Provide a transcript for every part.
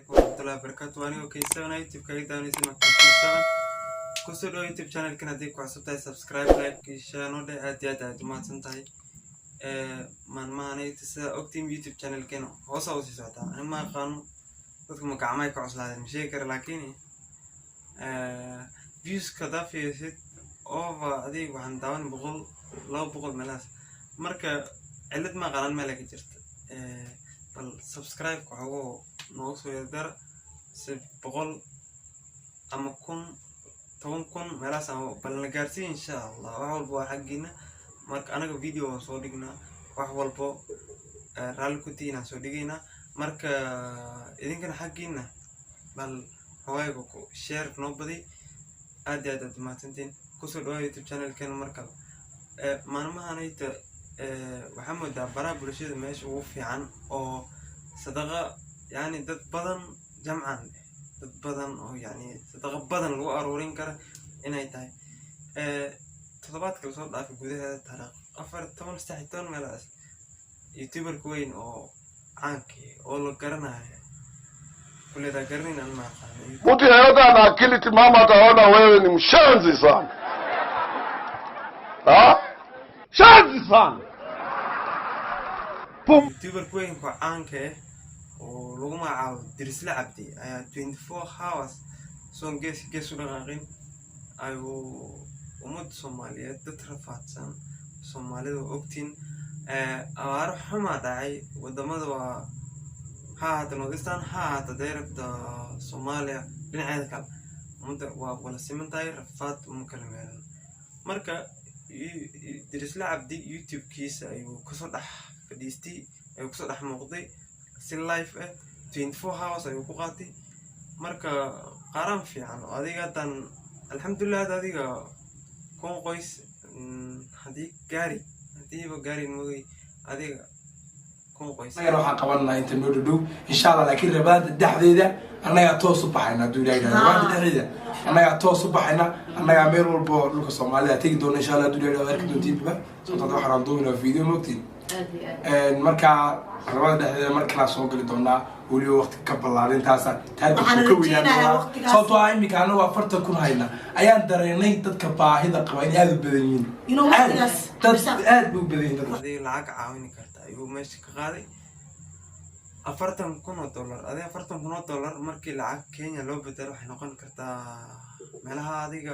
Waraxmatullahi wabarakaatu. Anigoo K7 YouTube kaga daawanaysan waa K7. Kusoo dhawo YouTube channelkan. Haddii ku cusub tahay, subscribe, like iyo share noo dheh. Aad iyo aad aad umahadsan tahay. Maalmahanayta sidaa ogtiin YouTube channelkeena hoosa usii socotaa. Ani ma aqaano dadka ma gacmahay ka cuslaadeen, ma sheegi kara, laakiin viewska haddaa fiirisid over adiga waxaan daawan 100, 200 meelahaas. Marka cilad ma aqaanan meel ay ka jirta. Bal subscribe waxoogo noogu soo yardara si 100 ama 1000, 10,000 meelahaas ama bal na gaarsiiya, insha Allah. Wax walba waa xaggiina. Marka anaga video waan soo dhignaa, wax walbo raalli ku tihiin aan soo dhigaynaa. Marka idinkana xaggiina bal hawaaga ku share noo badi. Aad iyo aad aad umahadsantihiin. Kusoo dhawaa YouTube channelkeena mar kale. Maalmahanayta waxaa moodaa baraha bulshada meesha ugu fiican oo sadaqa, yani dad badan jamcan, dad badan oo yani sadaqa badan lagu aruurin kara inay tahay. Toddobaadka lasoo dhaafay gudaheeda, taariikh 14, 13 meelahaas, youtuberka weyn oo caankii oo la garanayo kuleedaa garanayn an ma aqaano. Mtu yeyote ana akili timamu ataona wewe ni mshenzi sana. Ha? Shenzi sana. Youtuberka weynka caanka ah oo lagu magacaabo Dirisle Cabdi ayaa 24 hours soon gees gees u dhaqaaqin ayuu ummadda Soomaaliyeed, dad rafaadsan Soomaalida waa ogtiin, abaaro xumaa dhacay wadamada, waa ha ahaata North Eastern, ha ahaata deyrabta Soomaaliya dhinaceeda kale, ummadda waa wala siman tahay, rafaad uma kala meelan. Marka Dirisle Cabdi YouTube-kiisa ayuu kasoo dhex fadhiistay, ayuu kasoo dhex muuqday si live ah. 24 hours ayuu ku qaatay. Marka qaaraan fiican oo adiga haddaan, alxamdulilah, hadda adiga 1000 qoys haddii gaari, hadiiba gaarin mogay, adiga 1000 qoys. Annagana waxaan qabananaa inta noo dhadhow, insha Allah. Laakiin rabaada dhexdeeda annagaa toos u baxayna, hadduu Ilahay yidhahdo. Rabaada dhexdeeda annagaa toos u baxayna, annagaa meel walbo dhulka Soomaalida tegi doona, insha Allah, hadduu Ilahay yidhahdo. Arki doontiinba sababta hadda waxaan duubinaa video, mogtiin. Aad iyo aad. Markaa rabada dhexdeeda mar kalaa soo gali doonaa, weliba waqti ka ballaarin taasa Waxaan taargetku ka weynaan rajeynayaa doonaa. waqtigaas. Sababtoo ah iminka anagu 40,000 hayna ayaan dareenay dadka baahida qaba inay aada u badan yihiin. Inuu waqtigaas dad bisaaq. Aad bay u badan yihiin dadka. Adiga lacag caawini karta ayuu meesha ka qaaday, $40,000. Adiga $40,000 markii lacag Kenya loo bedelo waxay noqon kartaa meelaha adiga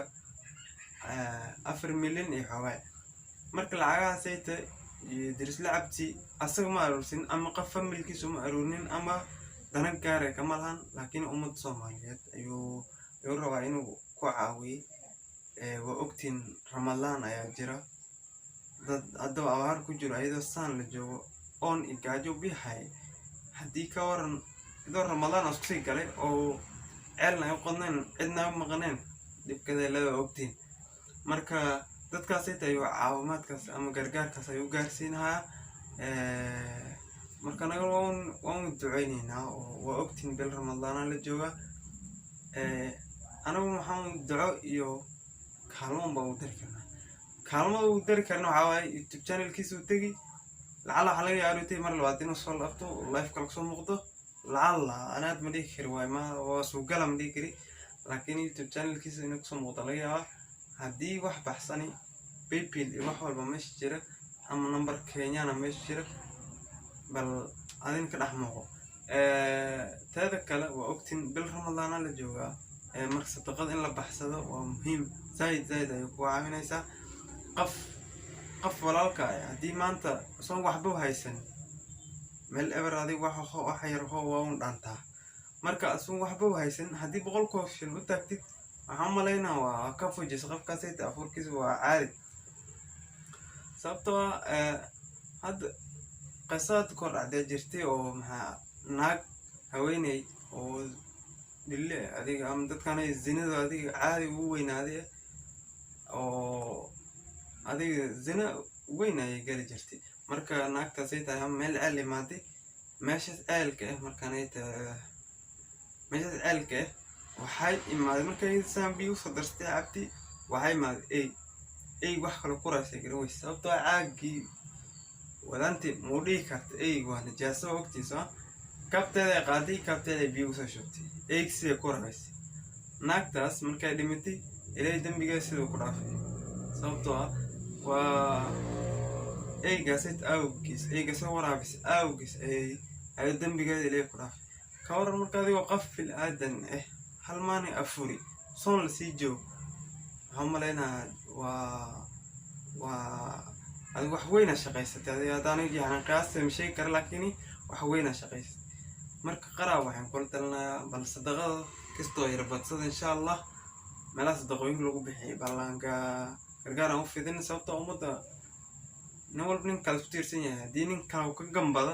4 milyan iyo xoogaa. Marka lacagahaas ay tahay iyo Dirisle Cabdi asaga ma aruursin ama qof familkiisu ma aruurinin ama dana gaara kama lahan, laakiin ummadda Soomaaliyeed ayuu rabaa inuu ku caawiyey. Waa ogtiin, Ramadaan ayaa jira, dad haddaba abaar ku jiro ayadoo saan la joogo, oon iyo gaajo bihay. Haddii ka waran idoo Ramadaan isku sii galay oo ceelna ay u qodnayn, cidna ay u maqneen, dhibkada leeda ogtiin. Marka dadkaas ay tahay caawimaadkaas ama gargaarkaas ayuu gaarsiinahaa. Marka anaga waan duceyneynaa oo waa ogtiin bil Ramadaana la joogaa. Anagu waxaan duco iyo kaalmo baan u dari karnaa. Kaalmada uu dari karna waxaa waaye YouTube channelkiisa uu tegi, lacala waxaa laga yaabaa inuu tegi mar labaad inuu soo laabto, live kale kusoo muuqdo. Lacala anaad ma dhihi kari waay, ma waa suugala ma dhihi kari, laakiin YouTube channelkiisa inuu kusoo muuqdo laga yaabaa. Haddii wax baxsani, PayPal iyo wax walba meesha jira ama number Kenyana meesha jira, bal adin ka dhex muuqo. Teeda kale waa ogtiin bil Ramadaana la joogaa. Marka sadaqada in la baxsado waa muhiim, zaaid zaaid ayay ku caawinaysaa. Qof walaalka ah haddii maanta soon waxba haysan, meel eber adig wax yar ho waa un dhaantaa. Marka asun waxba haysan haddii 100 shil u taagtid, waxaan umalaynaa waa ka fujisa qofkaasayta, afurkiisa waa caadi. Sababtoo ah hadda qisad kor dhacdee jirtay oo maxaa naag haweeney oo dhille adiga ama dadkan zinada adiga caadi ugu weynaaday oo adiga zina weyn ayay geli jirtay. Marka naagtaasay tahay ama meel ceel imaaday, meeshaas ceelka ah, markaanay tahay meeshaas ceelka ah waxay imaaday, markay saan biyo usoo darsatay cabti, waxay imaaday ey. Ey wax kale ku raasay garan weyse, sababtoo ah caagii wadaantii muu dhihi karta ey waa najaaso, ogtiisa. Kabteeda ay qaaday, kabteeda ay biyo usoo shubtay, eyg siday ku rabaysay. Naagtaas markay dhimatay, Ilaahay dembigeeda siduu ku dhaafay, sababtoo ah waa eygaas awgiis, eygaas waraabisay awgiis ayay dembigeeda Ilaahay ku dhaafay. Ka waran marka adigoo qof bil aadan ah hal maalin afuri, soon lasii joogo? Waxaan umalaynayaa waa adigu wax weynaa shaqaysatay adiga. Haddaan yani qiyaasta ma sheegi kara, laakiin wax weynaa shaqaysatay. Marka qaraa waxaan kula talinayaa, bal sadaqada kastoo yar badsada, insha Allah. Meelaha sadaqooyinka lagu bixiyay ballanka gargaar aan u fidin, sababtoo ummadda nin walba nin kale isku tiirsan yahay. Haddii nin kale uu ka gambada,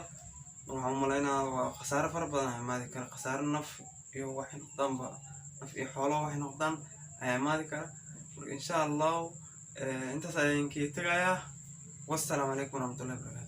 waxaan umalaynayaa waa khasaare fara badan ayaa imaadi kara. Khasaare naf iyo waxay noqdaanba, naf iyo xoolo waxay noqdaan ayaa imaadi kara. Marka insha Allahu intaas ayaan kaga tegayaa. Wassalaamu calaykum waraxmatullahi wabarakatu.